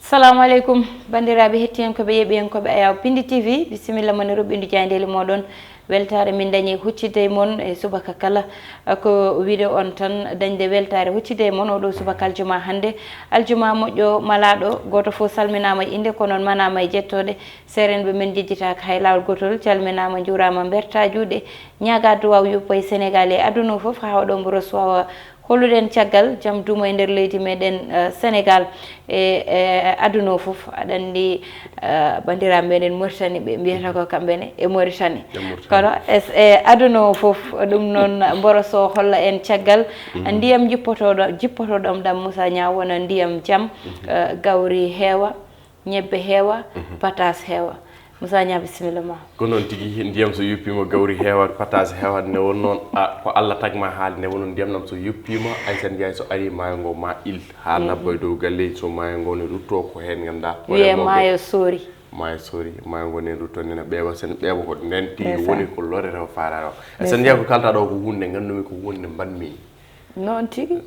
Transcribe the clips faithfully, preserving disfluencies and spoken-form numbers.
Assalamu aleykum, banndiraaɓe hettiyankooɓe, yeeɓiyankooɓe Ayaw Pindi T V, bisimilla mon e roɓɓindu jaayndeeli mooɗon. Weltaare min dañi huccitde e mon e subaka kala. Ko wide on tan dañde weltaare huccitde e mon oɗo subaka aljuma hannde. Aljuma moƴƴo malaaɗo, gooto fof salminaama e innde, ko noon manaama e jettooɗe. Seerenɓe men njejjitaaka hay laawol gootol, calminaama, njuuraama, mbertaa juuɗe, ñaagaa duwaaw yuppa e Senegaal e aduna o fof, haa oɗo mbo roswawa. Holluɗen caggal jam duumo e nder leydi meɗen, eh, Senegaal e, e aduna o fof. Aɗa anndi, eh, banndiraaɓe meɗen Mauritanie, ɓe mbiyata ko kamɓe ne e Mauritanie. E Mauritanie. Kono es-, e aduna o fof, ɗum noon mboroso holla en caggal. Mhm. Ndiyam jippotooɗo, jippotooɗo ɗam Moussa Niang wona ndiyam jam, mhm, eh, gawri heewa, ñebbe heewa, mhm, pataas heewa. Moussa Niang, bisimilla ma. Ko noon tigi, ndiyam so yuppiima, gawri heewat, pataas heewat, nde won noon, a, ko Allah tagma haali, nde won noon ndiyam ɗam so yuppiima, Aysata Njaay so ari, maayo ngo ma il, haa, mhm, nabba e dow galleeji, so maayo ngo ne rutto, ko heen nganndaa, wiyee maayo soori. Maayo soori, maayo ngo ne rutto, nena ɓeeɓa, sen ɓeeɓa ko nden tigi. Ndeysaan. Woni ko lore rewo faaraare o. Aysata Njaay, ko kalta ɗo ko huunde nganndumi ko huunde mbaɗmi. Noon tigi.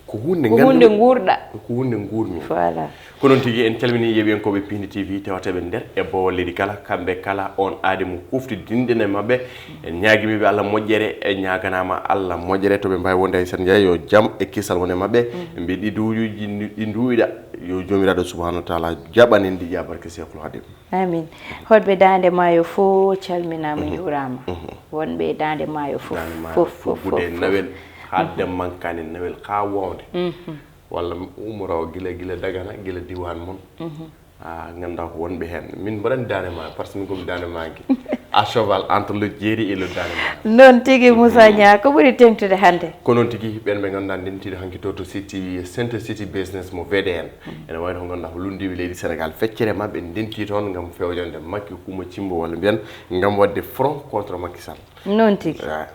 Ko huunde, ko huunde nguurɗa. Ko huunde nguurmi. Voilà. Ko noon tigi, en calminii yeeɓiyankooɓe Pindi T V, tewateeɓe nder e boowal leydi kala, kamɓe kala, on aadi mo kuftidinde e maɓɓe. En ñaagii ɓe Allah moƴƴere, en ñaaganaama Allah moƴƴere, to ɓe mbaawi wonde, Aysata Njaay, yo jam e kisal won e maɓɓe. Mhm. Mbiɗi duujuuji ɗi nduwiɗa, yo Joomiraaɗo Subhaanahu wa Taala jaɓan en ɗi, yaa barke Seekul Hadim. Amin. Hoɗɓe Daande Maayo fof calminaama, mhm, njuuraama. Mhm. Wonɓe Daande Maayo fof, Daande Maayo fof, fof, fof, gude fof, fof. Nawel, haaɗde, mhm, mankani nawel, haa woowde. Mhm. Walla umro o gila, gila Dagana, gila diwaan mon. Mhm. A, nganndaa ko wonɓe heen. Min mbaɗani Daande Maayo, par ce que min ko mi Daande Maayo gi. À cheval entre le Jeeri et le Daande Maayo. Noon tigi, Moussa, mhm, Niang, ko ɓuri teeŋtude hannde? Ko noon tigi, ɓeen ɓe ngannduɗaa ndentiiɗo hanki to, to City, Center City Business mo V D N. Ene wayi no ko ngannduɗaa ko lunndiiɓe leydi Senegaal, feccere maɓɓe ndentii toon ngam fewjande Macky Oumar Cimbo, walla mbiyen ngam waɗde front contre Macky Sall. Noon tigi. Ah,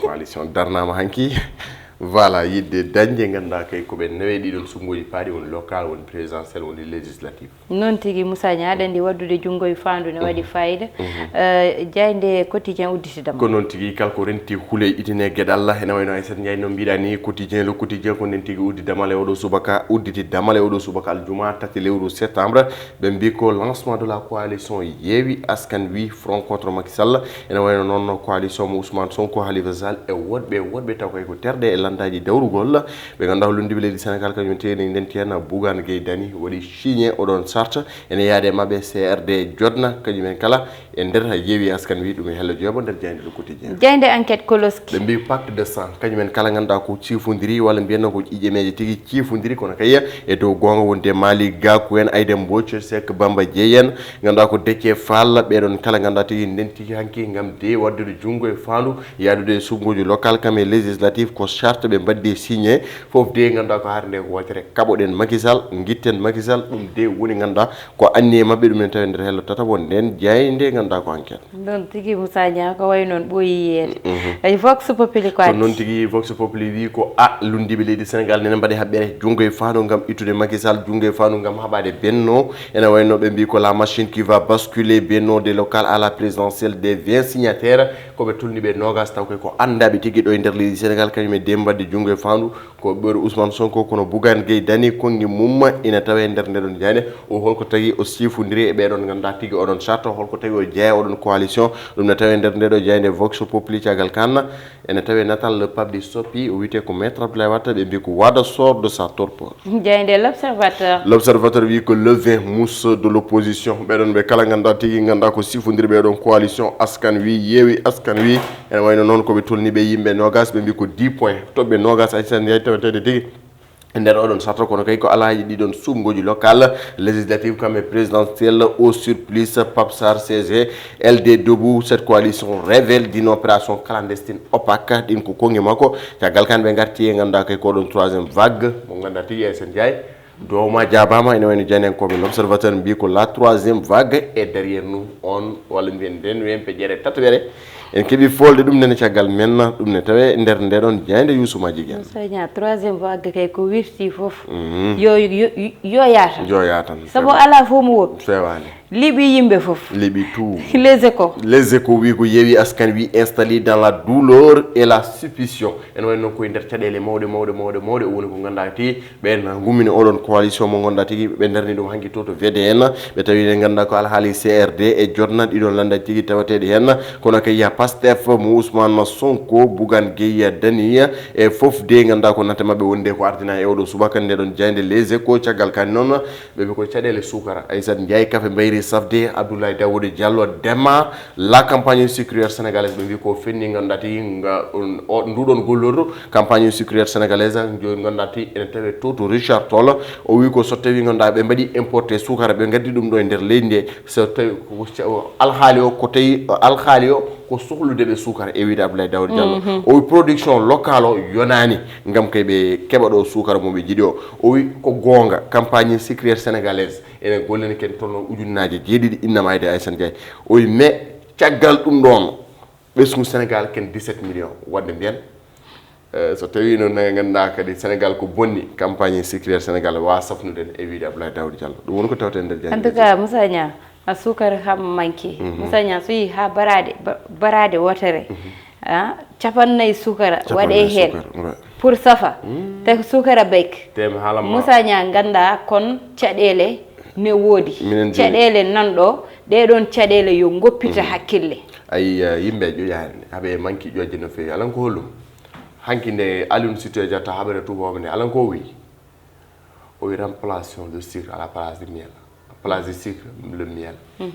coalition darnaama hanki. Voilà, yiɗde dañde, ngannduɗaa kay ko ɓe nawi ɗiɗon suɓngooji paaɗi, woni local, woni présidentiel, woni législatif. Noon tigi, Moussa Niang, aɗa anndi waɗdude junngo e faandu ne waɗi, mhm, fayida. Mhm. Eh, jaaynde Quotidien udditi damal. Ko noon tigi, kala ko renti huule itine geɗal. Ene wayi no Aysata Njaay no mbiɗa ni, Quotidien, Le Quotidien ko nden tigi uddi damal e oɗo subaka, udditi damal e oɗo subaka aljuma tati lewru septembre. Ɓe mbi ko lancement de la coalition Yewwi Askan Wi, Front contre Macky Sall. Ene wayi no noon coalition mo Ousmane Sonko, Khalifa Sall e woɗɓe, woɗɓe taw kay ko terɗe e landaaji dawrugol. Ɓe ngannduɗaa ko lunndiiɓe leydi Senegaal, kañum teni ndenti heen Bougane Gueye Dany waɗi signé oɗon charte. Ene yaade maɓɓe C R D jotna, kañum en kala e nder Yewwi Askan Wi, ɗum e hello jeebo nder jaaynde Le Quotidien. Jaaynde Enquête koloski. Ɓe mbi pacte de sang, kañum en kala ngannduɗaa ko ciifondiri, walla mbiyen ko ƴiƴe meeje tigi ciifondiri, kono kay e dow goonga wonde Malick Gakou en, Aïda Mbodj, Seck Bamba Dièye en, ngannduɗaa ko Déthié Fall, ɓeɗon kala ngannduɗaa tigi ndenti hanki ngam de waɗdude junngo e faandu, yaadude e suɓngooji local kam e législatif, ko charte ɓe mbaddi signé, fof de ngannduɗaa ko hare nde ko wootere, kaɓoɗen Macky Sall, ngitten Macky Sall, ɗum de woni ngannduɗaa ko anniye maɓɓe, ɗum en tawi nder hello tataɓo nden jaaynde ngannduɗaa ko Enquête. Noon tigi, Moussa Niang, ko wayi noon ɓooyi yiyeede. Mhm. Eyi, Vox Populi ko addi? Ko noon tigi, Vox Populi wi ko a lunndiiɓe leydi Senegaal nene mbaɗi haɓɓere junngo e faandu ngam ittude Macky Sall, junngo e faandu ngam haɓaade Benno. Ene wayi no ɓe mbi ko la machine qui va basculer Benno des locales à la présidentielle des vingt signataires. Ko ɓe tolni ɓe noogas taw koy ko anndaaɓe tigi ɗo e nder leydi Senegaal, kañum e de mbaɗde junngo e faandu. Ko ɓeɗo Ousmane Sonko, kono Bougane Gueye Dany, konngi mum ina tawe nder ndeɗon jaaynde. O holko tagi o siifondiri e ɓeɗon ngannduɗaa tigi oɗon charte, holko tagi o jeeya oɗon coalition, ɗum ne tawe nder ndeɗo jaaynde Vox Populi. Caggal kan ene tawe natal le pape di soppi, o wiyete ko Maître Abdoulaye Wade, ɓe mbi ko wada sort de sa torpeur. Jaaynde L'Observateur. L'Observateur wi ko le vingt mousse de l'opposition, ɓeɗon ɓe kala ngannduɗaa tigi ngannduɗaa ko siifondiri ɓeɗon coalition Askan Wi, Yewwi Askan Wi, ene wayno noon ko ɓe tolni ɓe yimɓe noogas, ɓe mbi ko dix points, toɓɓe noogas, Aysata Njaay, tawetede tigi e nder oɗon sarta, kono kay ko alaaji ɗiɗon suɓngooji local, législative kam e présidentielle au surplus, Pape Sarr, C G, L D Debout, cette coalition révèle d'une opération clandestine opaque, ɗin ko konngi makko. Caggal kan ɓe ngarti e ngannduɗaa kay ko ɗon troisième vague, mo ngannduɗaa tigi Aysata Njaay, dowma jaabama, ene wayno jaayndiyankooɓe L'Observateur mbi ko la troisième vague est derrière nous, on, walla mbiyen nden wempe jere tataɓere, En keɓi folde ɗum nene caggal men, ɗum ne tawe nder nde ɗon jaaynde Yuusuma Jigeen. Soña, troisième vague kay ko wirti fof. Mhm. Yo, yo, yo yaatan. Yo yaatan. Sabu alaa fof mo woppi. Fewaani. Liɓi yimɓe fof. Liɓi tout. Les Échos. Les Échos wi ko Yewwi Askan Wi installé dans la douleur et la suspicion. Ene wayi noon koye nder caɗeele mawɗe, mawɗe, mawɗe, mawɗe, o woni ko ngannduɗaa tigi ɓeen ngummini oɗon coalition mo ngannduɗaa tigi ɓe ndarni ɗum hanki to, to V D N. Ɓe tawi ne ngannduɗaa ko alhaali C R D e jotna ɗiɗon lannda tigi tawateeɗi heen. Kono kay ya Pastef mo Ousmane Sonko, Bougane Gueye Dany e fof de ngannduɗaa ko natte maɓɓe wonde ko ardina e oɗo subaka nde ɗon jaaynde Les Échos. Caggal kadi noon ɓe mbi ko caɗeele suukara. Aissata Ndiaye, kafe mbayri safde. Abdoulaye Daouda Diallo, Dema, la campagne sucrière sénégalaise, ɓe mbi ko fenni ngannduɗaa tigi nga, on, o, nduɗon gollordu campagne sucrière sénégalaise, jooni ngannduɗaa tigi ene tawe to, to Richard Toll. O wi ko so tawi ngannduɗaa ɓe mbaɗi importé suukara, ɓe ngaddi ɗum ɗo e nder leydi nde, so tawi ko, ko, alhaali o ko tawi, alhaali o ko sohlude ɓe suukara, e wiyde Abdoulaye Daouda Diallo. Mhm. O wi production locale o yonaani ngam kay ɓe keɓa ɗo suukara mo ɓe jiɗi o. O wi ko goonga, campagne sucrière sénégalaise ene gollani ken toon ujunnaaje jeeɗiɗi, innama e de Aissata Ndiaye. O wi mais caggal ɗum ɗoon, ɓesngu Sénégal ken dix-sept millions. Waɗde mbiyen, eh, so tawi noon ne ngannduɗaa kadi Sénégal ko bonni, campagne sucrière Sénégal wawa safnude en, e wiyde Abdoulaye Daouda Diallo. Ɗum woni ko tawten nder jaaynde. En tout cas, Moussa Niang, a suukara kam manki. Mhm. Moussa Niang, so yii haa baraade, ba-, baraade wootere, mhm, ah, capannayyi suukara waɗe heen. Capannayyi suukara, ouais. Pour safa. Mm. Te ko suukara bek. Te mi haalan ma. Moussa Niang, ngannduɗaa kon caɗeele ne woodi. Minen de. Caɗeele nan ɗo, ɗee ɗoon caɗeele yo ngoppita, mhm, hakkille. Ayi, eh, yimɓe ƴoƴaani, haɓe manki ƴoƴde no feewi. Alan ko hollum? Hanki nde Aline Sitoé Diatta haɓere tubooɓe nde, alan ko o wi? O wi remplacement de sucre à la place du miel. Place du sucre, le miel. Mhm.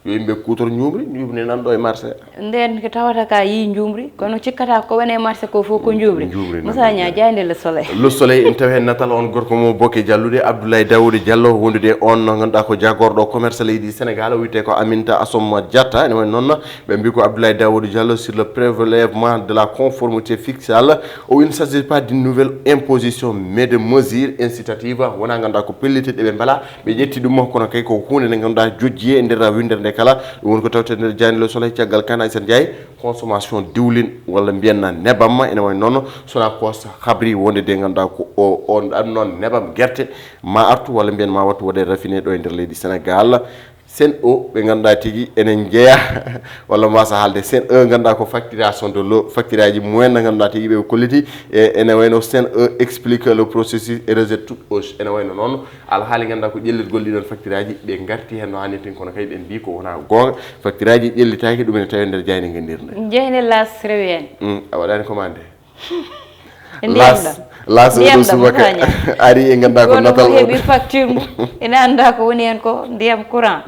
Yo yimɓe kuutor ñuumri, ñuumri nan ɗo e marché. Ndeen ko tawata ka yii ñuumri, kono cikkata ko woni e marché ko fof ko ñuumri. Ñuumri nan. Moussa Niang, jaaynde Le Soleil. Le Soleil, en tawi heen natal on gorko mo Boke Jallude, Abdoulaye Daouda Diallo, wondude on no ngannduɗaa ko jagorɗo commerce leydi Sénégal, o wiyetee ko Aminata Assome Diatta. Ene wayi noon, ɓe mbi ko Abdoulaye Daouda Diallo sur le prélèvement de la conformité fiscale. O wi, il ne s'agit pas d'une nouvelle imposition, mais de mesures incitatives. Wonaa ngannduɗaa ko pellitte ɗe ɓe mbela, ɓe ƴetti ɗum, kono kay ko huunde nde ngannduɗaa jojji e nder winndere nde kala. Ɗum woni ko tawte nder jaaynde Le Soleil. Caggal kan, Aissata Ndiaye, consommation diwlin walla mbiyen na nebam ene wayi noon. Sonacos habri wonde de ngannduɗaa ko o, o ɗan noon nebam gerte ma artu walla mbiyen ma wattu waɗe raffiné ɗo e nder leydi Sénégal. Sen'Eau ɓe ngannduɗaa tigi ene njeya walla mbasa haalde Sen'Eau ngannduɗaa ko facturation de l'eau, facture aji mumen ɗi ngannduɗaa tigi ɓe kolliti, e ene wayno Sen'Eau explique le processus et rejette toute hausse. Ene wayno noon alhaali ngannduɗaa ko ƴellitgol ɗiɗon facture aji, ɓe ngarti heen no haanirta, kono kay ɓe mbi ko wona goonga, facture aji ƴellitaaki, ɗum ene tawi nder jaaynde ngenndirnde. Jaaynde L'As rewi heen. Mm, a waɗaani commande. E ndiyam ɗam. L'As, L'As ndiyam oɗo ɗam, subaka Moussa Niang. Ari e ngannduɗaa ko natal o. Heɓi facture mum. Ene annda ko woni heen ko ndiyam courant.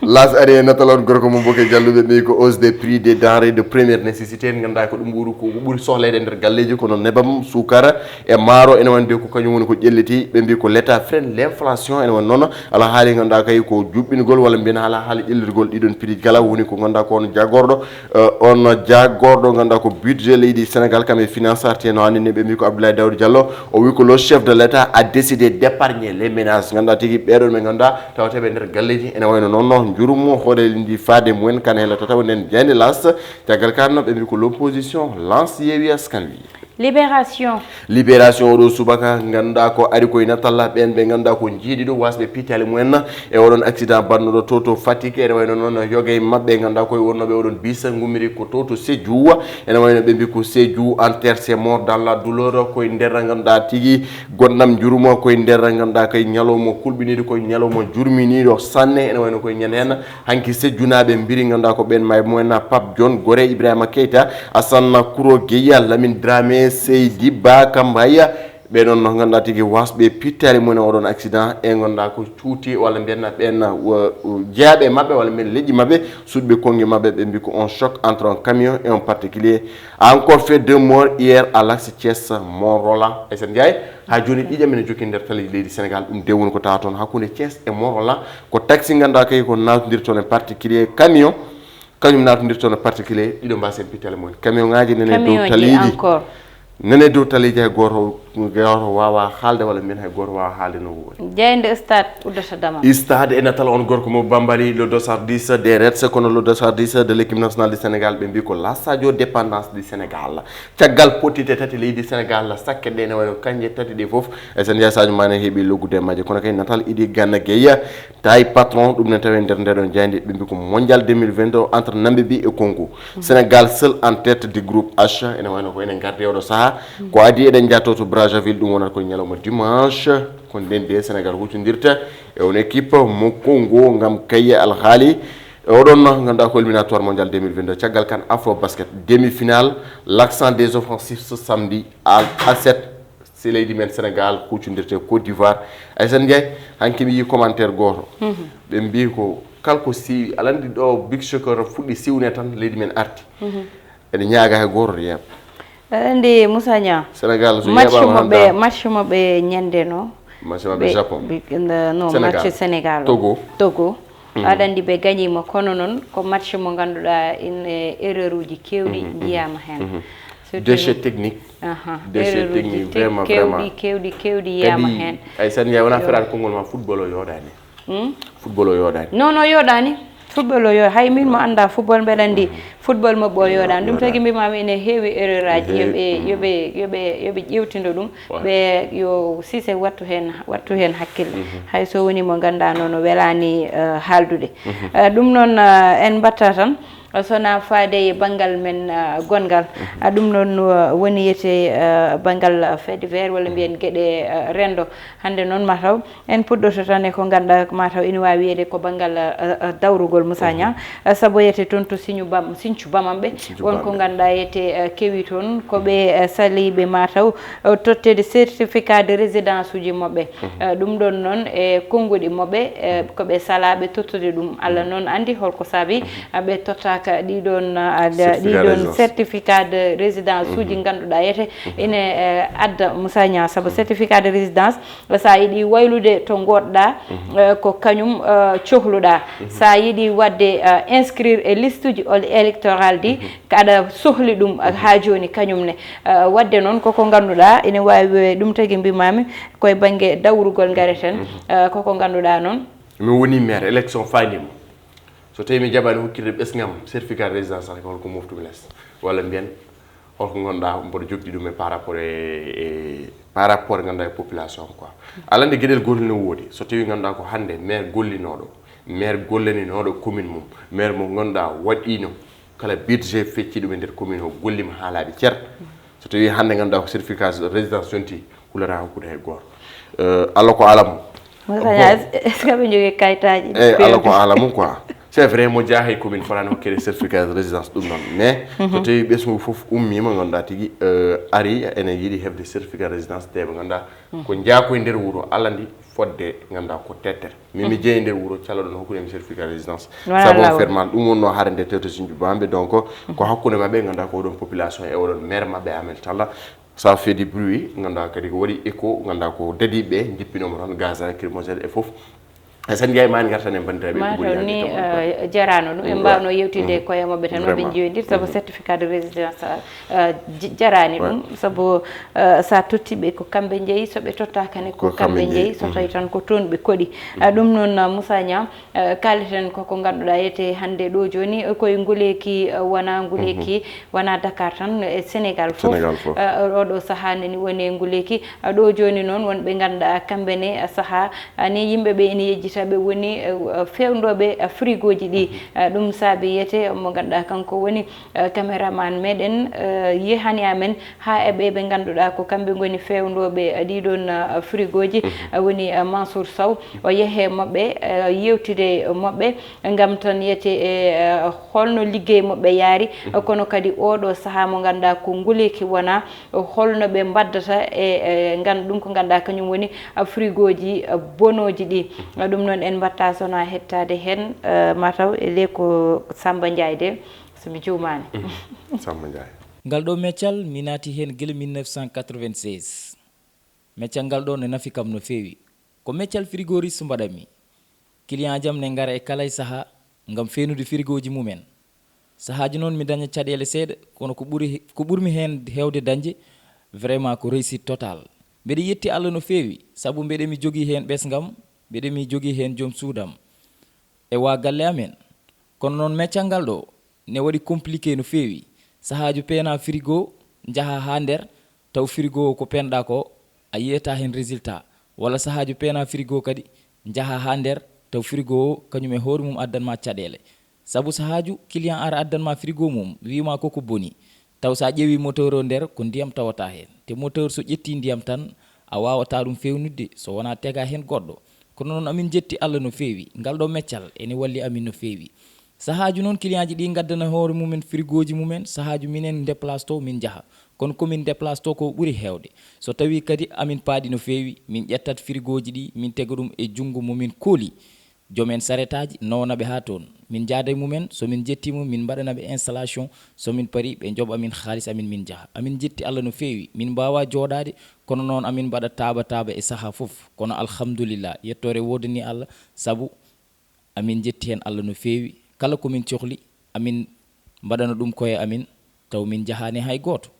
L'As ari e natal on gorko mo Boke Jallude, ɓe mbi ko hausse des prix des denrées de première nécessité. En ngannduɗaa ko ɗum ɓuri, ko ɓuri sohleede nder galleeji, kono nebam, suukara e maaro, ene wonde ko kañum woni ko ƴelliti. Ɓe mbi ko l'État freine l'inflation, ene woni noon alhaali ngannduɗaa kay ko juɓɓingol walla mbiyen alhaali ƴellitgol ɗiɗon prix kala woni ko ngannduɗaa ko on jagorɗo Eh, on jagorɗo ngannduɗaa ko budget leydi Sénégal kam e finance arti no hannde ni, ɓe mbi ko Abdoulaye Daouda Diallo. O wi ko le chef de l'État a décidé d'épargner les ménages. Ngannduɗaa tigi ɓeɗon ɓe ngannduɗaa tawateɓe nder galleji ene wayno noon no njurum hoɗe ndi faade mumen kan hela tataw nden jaaynde L'As. Caggal kan ɓe mbi ko l'opposition lance Yewwi Askan Wi. Libération. Libération oɗo subaka ngannduɗaa ko ari koye natal ɓeen ɓe ngannduɗaa ko jiiɗiɗo wasɓe piitaali mumen e oɗon accident baɗnuɗo to, to Fatick. Ene wayno noon yoga e maɓɓe ngannduɗaa koye wonnooɓe oɗon bus ngummiri ko to, to Sédhiou. Ene wayno ɓe mbi ko Sédhiou enterre ses morts dans la douleur, koye nder ngannduɗaa tigi gonɗam njuruma, koye nder ngannduɗaa koye ñalawma kulɓiniiɗo, koye ñalawma jurminiiɗo sanne. Ene wayno koye ñande heen hanki Sédhiou naaɓe mbiri ngannduɗaa ko ɓeen maayɓe mumen, Pape John, Goré, Ibrahima Keita, Assane Kouro Gueye, Lamine Dramé, Seydi Ba Kambaya. Ɓe ɗon no ngannduɗaa tigi wasɓe pittaali mumen oɗon accident e ngannduɗaa ko cuuti walla mbiyen ɓeen, uh, uh, jeyaaɓe maɓɓe walla mbiyen leƴƴi maɓɓe, suuɗɓe konngi maɓɓe, ɓe mbi ko un choc entre un camion et un particulier a encore fait deux morts hier à l'axe Thiès Mont Rolland. Aissata Ndiaye, haa jooni ɗiɗi mine jokki nder tali leydi Sénégal, ɗum de woni ko tawa toon hakkunde Thiès e Mont Rolland, ko taxi ngannduɗaa kay ko nawtondirta toon e particulier camion. Kañum natondirta no particulier, ɗiɗo mbasen pittale mumen. Camion ŋaaji nene dow taliiji. Encore. Nene dow taliiji, hay gooto gooto waawaa haalde, walla mbiyen hay gooto waawaa haalde no woori. Jaaynde stade uddata damal. Stade e natal on gorko mo Bambali, le Dossardis des Reds, kono le Dossardis de l'équipe nationale du Sénégal, ɓe mbi ko la Sadio dépendance du Sénégal. Caggal pottite tati leydi Sénégal, sakke ɗe ne wayno kanje tati ɗe fof, e sen njaay Sadio Mané heɓi loggude e majje, kono kay natal Idi Gana Gueye, tawi patron, ɗum ne tawi nder nde ɗon jaaynde, ɓe mbi ko mondial deux mille vingt-deux entre Namibie et Congo. Sénégal seul en tête du groupe H, ene wayno ko enen ngardi e oɗo saha. Ko adi eɗen jatto to Brazzaville, ɗum wonata ko ñalawma dimanche. Ko nden de Sénégal huccodirta e on équipe mo Congo ngam kayye alhaali. E oɗon ngannduɗaa ko éliminatoire mondial deux mille vingt-deux, caggal kan Afro Basket, demi-finale, l'accent des offensifs ce samedi à, à sept. Si leydi men Sénégal huccodirta e Côte d'Ivoire. Aysata Ndiaye, hanki mi yii commentaire gooto. Ɓe mbi ko kala ko si, aɗa anndi ɗo Big Shocker fuɗɗi siwne tan, leydi men arti. Eɗen ñaaga hay gooto yeeɓa. Aɗa anndi Moussa Niang, Sénégal so match yeeɓaama mo ɓe, hannde, match mo ɓe ñande no. Match maɓɓe ɓe, Japon. Ɓe, no, Sénégal. Match Sénégal o. Togo. Togo. Aɗa anndi ɓe gañiima, kono noon ko match mo ngannduɗaa ine erreur uji keewɗi njiyaama heen. Surtout déchet technique. Aha, déchet erreur uji technique, te-, vraiment, keewɗi, vraiment. Keewɗi, keewɗi yiyaama heen. Kadi, Aysata Ndiaye, wonaa feraade konngol ma, football o yooɗaani. Hmm? Football o yooɗaani. Non, non, yooɗaani. Football o yo-, hay min mo anndaa football, mbeɗa anndi football mo ɓo yooɗaani. Ɗum tagi mbiimaami ene heewi erreur aji. Yo ɓe, yo ɓe, yo ɓe, yo ɓe ƴeewtindo ɗum. Ɓe yo Cissé wattu heen, wattu heen hakkille. Hay so woni mo ngannduɗaa noon o welaani, eh, haaldude. Eh, ɗum noon, eh, en mbaɗta tan. So wonaa faade e banngal men, ah, gonngal. Ah, ɗum noon, ah, woni yete, ah, banngal, ah, fait divers walla mbiyen geɗe, ah, renndo. Hannde noon mataw en puɗɗoto tan e ko ngannduɗaa mataw ina waawi wiyeede ko banngal, ah, ah, dawrugol Moussa Niang. Ah, sabu yete toon to Siñu Bam-, Sinthiou Bamambé. Won ko ngannduɗaa yete, ah, kewi toon ko ɓe, ah, saliiɓe mataw, ah, totteede certificat de résidence uji maɓɓe. Eh, ɗum ɗoon noon e konnguɗi maɓɓe, eh, ko ɓe salaaɓe tottude ɗum. Allah noon anndi holko saabi, eh, ɓe tottaaka ɗiɗoon, ah, da-, certificat de ɗiɗoon résidence. Certificat de résidence uji ngannduɗaa yete ine, eh, adda Moussa Niang, sabu certificat de résidence, so a yiɗi waylude to ngoɗɗaa, eh, ko kañum, eh, cohluɗaa. So a yiɗi waɗde, eh, inscrire e liste uji électorale ɗi, kaɗa sohli ɗum, ah, haa jooni kañum ne. Ah, waɗde noon koko ngannduɗaa ene waawi ɗum tagi mbiimaami koye bannge dawrugol ngareten. Ah, koko ngannduɗaa noon. Min woni maire, élection faandiima. So tawii mi jaɓaani hokkirde ɓesngam certificat de résidence, tan ko holko moftumi les? Walla mbiyen holko ngannduɗaa mboɗo jogdi ɗum e par rapport e, e par rapport ngannduɗaa e population quoi. Aɗa anndi geɗel gootel no woodi. So tawii ngannduɗaa ko hannde maire gollinooɗo, maire gollininooɗo commune mum, maire mo ngannduɗaa waɗiino kala budget fecciɗo e nder commune o, golliima haa laaɓi cer. So tawii hannde ngannduɗaa ko certificat résidence yonti, hulata hokkude hay gooto. Eh, Allah ko aalamu. Moussa Niang, est-ce que aɓe njogii kayitaaji? Eh, Allah ko aalamu quoi. C'est vrai, mo jeyaa hay commune fotaani hokkede certificat de résidence ɗum noon. Mais so tawii ɓesngu fof ummiima, ngannduɗaa tigi, eh, ari, ene yiɗi heɓde certificat de résidence, te ɓe ngannduɗaa ko jeyaa ko e nder wuro, Allah anndi fodde ngannduɗaa ko teter. Min mi jeyi nder wuro, caloɗon hokkude mi certificat de résidence. Wonaa laawol. Sabu on fermal, ɗum wonnoo hare nde tewte Sinthiou Bamambé, donc ko hakkunde maɓɓe ngannduɗaa ko oɗon population e oɗon maire maɓɓe Ahmed Talla. Ça fait du bruit, ngannduɗaa kadi ko waɗi écho, ngannduɗaa ko dadiiɓe njippinooma toon, gaz lacrymogène e fof. Aysata Ndiaye, ma en ngartan e banndiraaɓe. Mataw ni, eh, jaraano ɗum. En mbaawnoo yewtidde e koye maɓɓe tan, maɓe njeyodir, sabu certificat de résidence, eh, j-, jaraani ɗum, sabu, eh, so a totti ɓe ko kamɓe njeyi, so ɓe tottaaka ne ko kamɓe njeyi, so tawi tan ko toon ɓe koɗi. Eh, ɗum noon, eh, Moussa Niang, eh, kaaleten ko ko ngannduɗaa yete hannde ɗo jooni, eh, koye nguleeki, eh, wona nguleeki, wona Dakar tan, e Sénégal fof. Sénégal fof. Eh, oɗo sahaa nani woni e nguleeki. Eh, ɗo jooni noon won ɓe ngannduɗaa kamɓe ne, eh, sahaa, eh, ni yimɓe ɓe ene yejjita ɓe woni, eh, eh, feewndooɓe, eh, frigo ji ɗi. Eh, ɗum saabi yete mo ngannduɗaa kanko woni, eh, caméraman meɗen, eh, yehani amen haa e ɓe ɓe ngannduɗaa ko kamɓe ngoni feewndooɓe, eh, ɗiɗon, eh, frigo ji. Eh, woni, eh, Mansour Sow. O yehe maɓɓe, eh, yewtide maɓɓe ngam tan yete e, eh, holno liggey maɓɓe yaari, kono kadi oɗo sahaa mo ngannduɗaa ko nguleeki wona, holno ɓe mbaddata e, e ngan-, ɗum ko ngannduɗaa kañum woni, ah, frigo ji, ah, bonooji ɗi. Ah, ɗum noon en mbaɗta so wonaa hettaade heen, ah, mataw e le ko Samba Ndiaye de, so mi juumaani. Samba Ndiaye. Ngal ɗo meccal mi naati heen gila mille neuf cent quatre-vingt-seize. Meccal ngal ɗo ne nafi kam no feewi. Ko meccal frigoris mbaɗanmi. Client jam ne ngara e kala e sahaa ngam feenude firigooji mumen. Sahaaji noon mi daña caɗeele seeɗa, kono ko ɓuri, ko ɓurmi heen heewde dañde Vraiment ko réussite total. Mbeɗa yetti Allah no feewi, sabu mbeɗa mi jogii heen ɓesngam, mbeɗa mi jogii heen joom suudam e waa galle amen. Kono noon meccal ngal ɗo ne waɗi compliqué no feewi. Sahaaji peena frigo, njaha haa nder, taw frigo o ko penɗa ko, a yiyata heen résultat. Walla sahaaji peena frigo kadi, njaha haa nder, taw frigo o kañum e hoore mum addan ma caɗeele. Sabu sahaaju client ara addan ma frigo mum, wiima koko boni. Taw sa ƴeewi moteur o nder, ko ndiyam tawata heen. Te moteur so ƴetti ndiyam tan, a waawata ɗum fewnitde so wonaa tega heen goɗɗo. Kono noon amin njetti Allah no feewi, ngal ɗo meccal ene walli amin no feewi. Sahaaju noon clientji ɗi ngaddana hoore mumen frigoji mumen, sahaaju minen déplace to min njaha. Kono komin déplace to ko ɓuri heewde. So tawi kadi amin paaɗi no feewi, min ƴettat frigoji ɗi, min tega ɗum e junngo mo min kooli. Joom en saretaji nawna ɓe haa toon. Min njaada e mumen, so min njettiima, min mbaɗana ɓe installation, so min pari, ɓe njoɓa min haalis amin, min njaha. Amin njetti Allah no feewi, min mbaawa jooɗaade, kono noon amin mbaɗa taaba taaba e sahaa fof. Kono alhamdulillah, yettoore woodani Allah, sabu amin njetti heen Allah no feewi. Kala ko min cohli, amin mbaɗana ɗum koye amin, taw min njahaani hay gooto.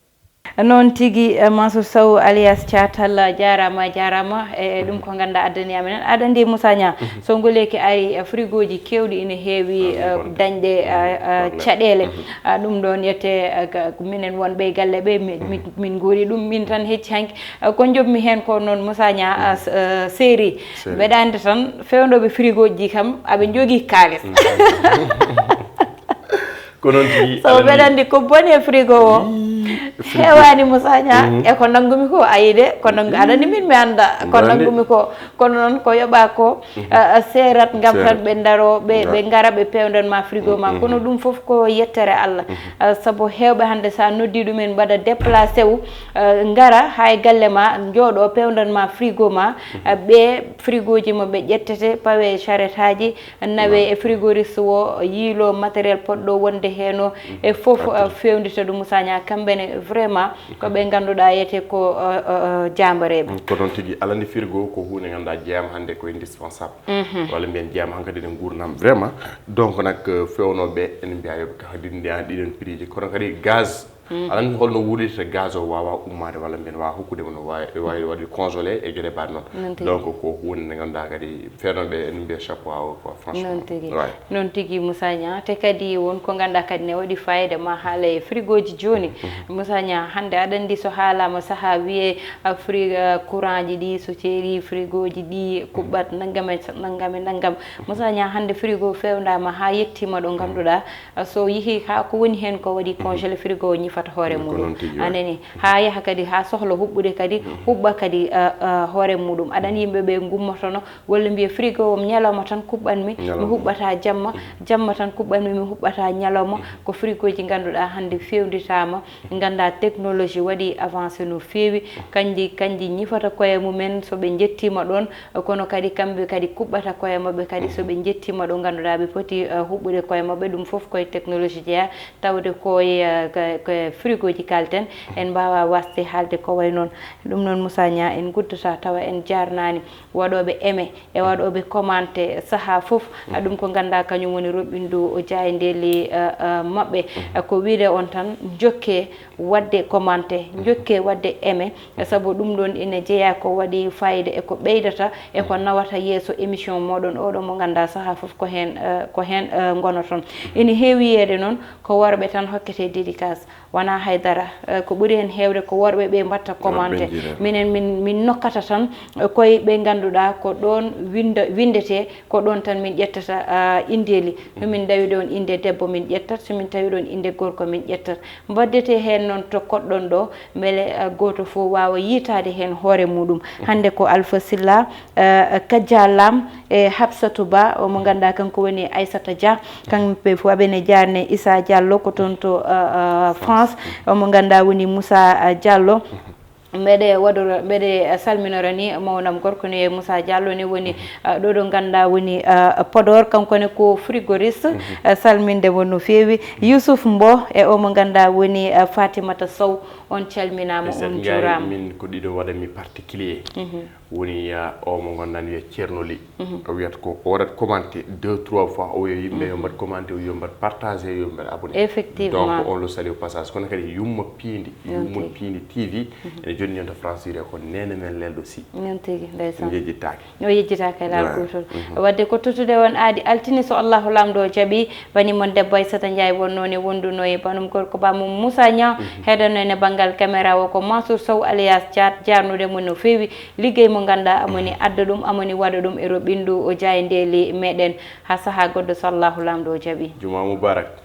Noon tigi, eh, Mansour Sow alias Thiatal, jaaraama, jaaraama. E ɗum ko ngannduɗaa addani amen. Aɗa anndi Moussa Niang, so ngoleeki ari, eh, frigoji keewɗi ina heewi, eh, dañde, eh, eh, caɗeele. Ah, ɗum ɗoon yette, eh, ka, ko minen wonɓe e galle ɓe, mi, mi, min ngoori ɗum, min tan hecci hanki. Eh, ko njoɓmi heen ko noon Moussa Niang, ah, s-, eh, série. Série. Mbeɗa anndi tan, fewnooɓe frigoji ɗi kam, aɓe njogii kaalis. Ko noon tigi, so aɗa mbeɗa anndi ko boni e frigo o. Ii, frigo. Heewaani Moussa Niang, e ko nanngumi ko, ayi de, ko nanngu-, aɗa anndi min mi annda ko nanngumi ko. Kono noon ko yoɓa ko, ah, ah, seerat ngam tan ɓe ndaro, ɓe, ɓe ngara, ɓe pewndan ma frigo ma. Kono ɗum fof ko yettere Allah. Ah, sabu heewɓe hannde sa noddi ɗumen mbaɗa déplacé wu, ah, ngara haa e galle ma, njooɗo pewndan ma frigo ma. Ah, ɓe frigoji maɓɓe ƴettete, pawe e charrette aji, nawe e frigoriste o, yiilo matériel poɗɗo wonde heen o, e fof, eh, fewndirta ɗum Moussa Niang. Kamɓe ne vraiment ko ɓe ngannduɗaa yete ko, eh, eh, eh, jaambareeɓe. Mm, ko noon tigi. Alaa ni frigo ko huunde ngannduɗaa jeyaama hannde ko indispensable. Walla mbiyen jeyaama hankadi e nguurndam vraiment. Donc nak, eh, fewnooɓe ene mbiya yoɓe kadi ndiyan ɗiɗon prix ji. Kono kadi gaz, aɗa anndi holno wuurdirta gaz o waawa ummaade walla mbiyen waawa hokkude mo no waawi, waawi waɗde congelé e geɗe mbaɗ noon. Noon tigi. Donc ko huunde nde ngannduɗaa kadi fewnooɓe ene mbiya chapeau à eux quoi, franchement. Noon tigi. Ouais. Noon tigi Moussa Niang. Te kadi won ko ngannduɗaa kadi ne waɗi fayida ma haala e frigoji jooni. Moussa Niang, hannde aɗa anndi so haalaama sahaa wiyee, ah, fri-, ah, courant ji ɗi, so ceeri frigoji ɗi kuɓɓat nanngam e nanngam e nanngam. Moussa Niang, hannde frigo fewndaama haa yettiima ɗo ngannduɗaa, ah, so yehii haa ko woni heen ko waɗi congelé, frigo o ñifata hoore muɗum. Ko noon tigi, ouais. A nani, haa yaha kadi haa sohla huɓɓude kadi, huɓɓa kadi, ah, ah, hoore muɗum. Aɗa anndi yimɓe ɓe ngummotono, walla mbiya frigo o ñalawma tan kuɓɓanmi, mi huɓɓata jamma, jamma tan kuɓɓanmi, mi huɓɓata ñalawma. Ko frigoji ngannduɗaa hannde fewnditaama, ngannduɗaa technologie waɗi avancé no feewi, kanji, kanji ñifata koye mumen so ɓe njettiima ɗoon, kono kadi kamɓe kadi kuɓɓata koye maɓɓe kadi so ɓe njettiima ɗo ngannduɗaa ɓe poti, eh, huɓɓude koye maɓɓe. Ɗum fof koye technologie jeyaa, tawde koye, eh, ko, ko frigoji kalten, en mbaawaa waasde haalde ko wayi noon. Ɗum noon Moussa Niang, en nguddataa tawa en jaarnaani waɗooɓe aimé e waɗooɓe commenté sahaa fof. Ah, ɗum ko ngannduɗaa kañum woni roɓɓindu o jaayndeeli, eh, eh, maɓɓe. Eh, ko wiyde on tan, njokke waɗde commenté, njokke waɗde aimé, eh, sabu ɗum ɗoon ina jeyaa ko waɗi fayida e ko ɓeydata e ko nawata yeeso émission mooɗon oɗo mo ngannduɗaa sahaa fof ko heen, eh, ko heen, eh, ngonoton. Ina heewi yiyeede noon ko worɓe tan hokkete dédicace. Wonaa hay dara, eh, ko ɓuri heen heewde ko worɓe ɓe mbaɗta commenté. Minen min, min nokkata tan, eh, koye ɓe ngannduɗaa ko ɗoon winnda-, winndetee, ko ɗoon tan min ƴettata, ah, inndeeli. So min ndawi ɗoon innde debbo min ƴettat, so min tawi ɗoon innde gorko min ƴettat. Mbaddetee heen noon to koɗɗon ɗo, mbele, ah, gooto fof waawa yiytaade heen hoore muɗum. Hannde ko Alpha Sylla, eh, Kadia Lam e Habsatou Ba, o mo ngannduɗaa kanko woni Aissata Dia. Kamɓe fof aɓene jaarne Issa Diallo ko toon to, eh, eh, France. O mo ngannduɗaa woni Moussa, eh, Diallo. Mbeɗe waɗora, mbeɗe, eh, salminora ni mawnam gorko ne Moussa Diallo ne woni, eh, ɗo ɗo ngannduɗaa woni, eh, Podor, kanko ne ko frigoriste. Eh, salminde mo no feewi. Youssouf Mbo e o mo ngannduɗaa woni, eh, Fatimata Sow, on calminaama, on njuuraama. Min ko ɗiɗo waɗa mi particulier. Woni, eh, o mo ngannduɗaa wiya Ceerno Li. O wiyata ko o waɗat commenté deux trois fois, o wiya yimɓe yo mbaɗ commenté, o yo mbaɗ partagé, yo mbaɗ abonné. Effectivement. Donc on le salue au passage. Kono kadi yumma piindi, yumma piindi T V, ene jonni on to France wiyete ko neene men Lelɗo Sy. Noon tigi, ndeysaan. Yejjittaake. O yejjitaaka e laal gootol. Wadde ko tottude on aadi altine, so Allahu Laamɗo o jaɓi, bani mon debbo Aissata Ndiaye wonnoo ne wonduno e banum gorko ba mum Moussa Niang, heɗanno ene banngal caméra o ko Mansour Sow alias Thiat, jaarnude mo no feewi. Liggey mo ngannduɗaa amoni adda ɗum, amoni waɗa ɗum e ro ɓinndu o jaayndeeli meɗen. Haa sahaa goɗɗo so Allahu Laamɗo o jaɓi. Juma mubarak.